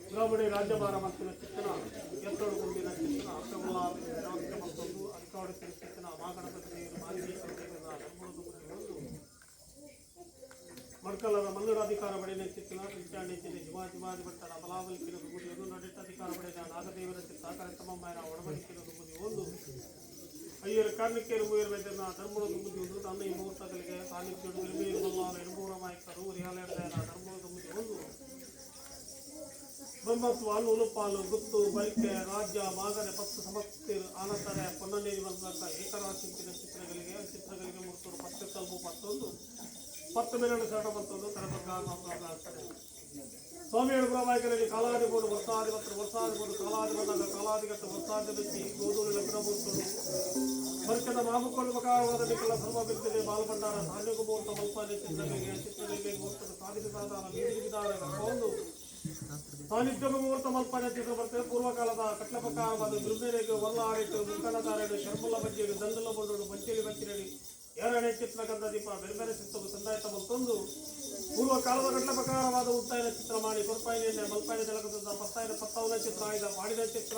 ದ್ರೌಪದಿ ರಾಜ್ಯಭಾರ ಮಂತ್ರಿನ ಚಿತ್ತನ ಎತ್ತೋಡು ಗುಂಡಿನ ಚಿತ್ತನ ಅರ್ಥವುಳ್ಳ ಮತ್ತೊಂದು ಅಧಿಕಾರಿ ಚಿತ್ತನ ಮಹಾಗಣಪತಿ ಮಾಜಿ ಧರ್ಮದ ಮಡ್ಕಲ್ಲದ ಮಲ್ಲೂರಾಧಿಕಾರ ಪಡೆದ ಚಿತ್ತನ ಪಿಂಚಾಣಿ ಜಿಲ್ಲೆ ಜುಮಾ ಜುಮಾಜಿ ಭಟ್ಟರ ಬಲಾವಲಿಕಿನ ದುಗುದಿ ಒಂದು ಅಧಿಕಾರ ಪಡೆದ ನಾಗದೇವರ ಚಿತ್ತ ಕರೆತಮ್ಮನ ಒಡಬಡಿಕಿನ ದುಗುದಿ ಒಂದು ಐಯರ್ ಕಾರ್ಣಿಕೇರು ಮೂಯರ್ ವೈದ್ಯನ ಧರ್ಮದ ದುಗುದಿ ಒಂದು ತನ್ನ ಈ ಮುಹೂರ್ತಗಳಿಗೆ ಸಾನ್ನಿಧ್ಯ ಎಣಬೂರ ರಿಯಾಲೇರ ಧರ್ಮದ ದುಗುದಿ ಒಂದು ಬ್ರಹ್ಮತ್ವ ಉಲುಪಾಲು ಗುತ್ತು ಬಳಿಕೆ ರಾಜ್ಯ ಮಾಗನೆ ಪತ್ತು ಸಮಸ್ತಿ ಆನಂತರ ಪೊನ್ನನೇರಿ ಬಂದಾಗ ಏಕರಾಶಿಂಚಿನ ಚಿತ್ರಗಳಿಗೆ ಚಿತ್ರಗಳಿಗೆ ಮುರ್ತರು ಪತ್ತೆ ತಲುಪು ಪತ್ತೊಂದು ಪತ್ತು ಮೇರಡು ಶರಣ ಮತ್ತೊಂದು ತರಬಗ್ಗಾಗ್ತಾರೆ. ಸ್ವಾಮಿ ಗುರಮಾಯಕರಲ್ಲಿ ಕಾಲಾದಿ ಬೋಡು ವರ್ಷಾದಿ ಮತ್ತು ವರ್ಷಾದಿ ಬೋಡು ಕಾಲಾದಿ ಬಂದಾಗ ಕಾಲಾದಿಗತ್ತ ವರ್ಷಾದಿ ಬೆಚ್ಚಿ ಗೋಧೂರಿ ಲಗ್ನ ಮೂರ್ತರು ಬರ್ಕದ ಮಾಮುಕೊಂಡು ಪ್ರಕಾರವಾದ ನಿಖಲ ಧರ್ಮ ಬಿದ್ದರೆ ಬಾಲಭಂಡಾರ ಧಾನ್ಯಕ ಮುಹೂರ್ತ ಮಲ್ಪಾನೆ ಚಿತ್ರಗಳಿಗೆ ಚಿತ್ರಗಳಿಗೆ ಮುಹೂರ್ತದ ಸಾಧಿತ ಸಾಧಾರಣ ವೀಧಿ ವಿಧಾನ ಒಂದು ಸಾನ್ನಿಧ್ಯ ಮುಹೂರ್ತ ಮಲ್ಪಾನೆ ಚಿತ್ರ ಬರ್ತದೆ. ಪೂರ್ವಕಾಲದ ಕಟ್ಲ ಪ್ರಕಾರವಾದ ದುರ್ಮೇರೆಗೆ ವಲ್ಲಾರಿಟ್ಟು ಮುಕ್ಕಣದಾರಡು ಶರ್ಮುಲ್ಲ ಬಜ್ಜಿಯರು ದಂಡಲ ಬೋಡು ಬಂಚೇಲಿ ಬಚ್ಚಿರಡಿ ಎರಡನೇ ಚಿತ್ರಗಂಧ ದೀಪ ಬೇರೆ ಬೇರೆ ಚಿತ್ರವು ಸಂದಾಯತ ಮತ್ತೊಂದು ಪೂರ್ವ ಕಾಲದ ಗಂಡ ಪ್ರಕಾರವಾದ ಉತ್ತಾಯನ ಚಿತ್ರ ಮಾಡಿ ಕೊರ್ಪಾಯಿನ ಮಲ್ಪಾಯಿನ ಜಲಕದ ಪತ್ತಾಯಿನ ಪತ್ತಾವನ ಚಿತ್ರ ಆಯ್ದ ಮಾಡಿದ ಚಿತ್ರ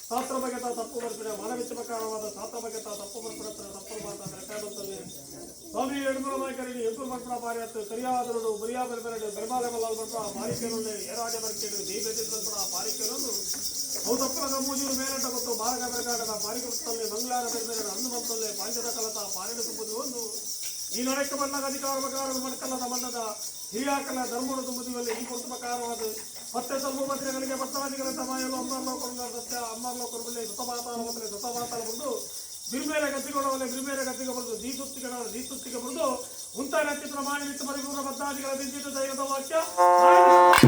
ಶಾಸ್ತ್ರ ಬಗ್ಗೆ ತಪ್ಪು ಬರ್ಪಿನ ಮಾನವಿಚ್ಚ ಪ್ರಕಾರವಾದ ಶಾಸ್ತ್ರ ಬಗ್ಗೆ ತಪ್ಪು ಬರ್ಪಿನ ತಪ್ಪು ಮಾತಾದರೆ ಬರ್ತದೆ. ಸ್ವಾಮಿ ಎಡುಮುರ ನಾಯಕರಿಗೆ ಎಂಕುಲ್ ಬರ್ಪಣ ಬಾರಿಯತ್ತು ಕರಿಯಾದರುಡು ಬರಿಯಾ ಬೆರಬೆರಡು ಬೆರಬಾಲೆ ಮಲ್ಲಾಲ್ ಬರ್ಪಣ ಬಾರಿಕೆರುಂಡೆ ಏರಾಜ ಬರ್ಕೇಡು ದೀಪೆದಿ ಬರ್ಪಣ ಬಾರಿಕೆರೊಂದು ಅವು ತಪ್ಪಲದ ಮೂಜೂರು ಮೇಲಂಟ ಗೊತ್ತು ಬಾರಗ ಬೆರಗಾಡದ ಬಾರಿಕೆ ವೃತ್ತಲ್ಲಿ ಮಂಗಳಾರ ಬೆರಬೆರಡು ಅಂದು ಬಂತಲ್ಲೇ ಪಾಂಜದ ಕಲತ ಪಾರಿನ ತುಂಬುದು ಒಂದು ಈ ನಡಕ್ಕೆ ಬಂದಾಗ ಅಧಿಕಾರ ಪ್ರಕಾರ ಮಡ್ಕಲ್ಲದ ಮನ್ನದ ಹಿರಿಯಾಕಲ ಧರ್ಮದ ತುಂಬುದಿವಲ್ಲಿ ಈ ಕೊಟ್ಟು ಪ್ರಕಾರವಾದ ಪತ್ತೆ ಸ್ವಲ್ಪ ಮಂತ್ರಿಗಳಿಗೆ ಭಕ್ತವಾದಿಗಳ ತಮಾಯಲು ಅಮ್ಮರ್ಲೋ ಕೊಡುಗ ಸತ್ಯ ಅಮ್ಮರ್ಲೋ ಕೊಡುಬಳ್ಳಿ ಸುತಮಾತಾಲ ಮತ್ತು ಸುತಮಾತಾಲ ಬಂದು ಬಿರ್ಮೇಲೆ ಗದ್ದಿಗೊಳ್ಳವಲೆ ಬಿರ್ಮೇಲೆ ಗದ್ದಿಗೆ ಬರೆದು ದೀಸುತ್ತಿಗೆ ದೀಸುತ್ತಿಗೆ ಬರೆದು ಉಂತಾಯ ನಕ್ಷತ್ರ ಮಾಡಿ ನಿಂತು ಪರಿಪೂರ್ಣ ಬದ್ಧಾದಿಗಳ ಬಿಂದಿತ ದೈವದ ವಾಕ್ಯ.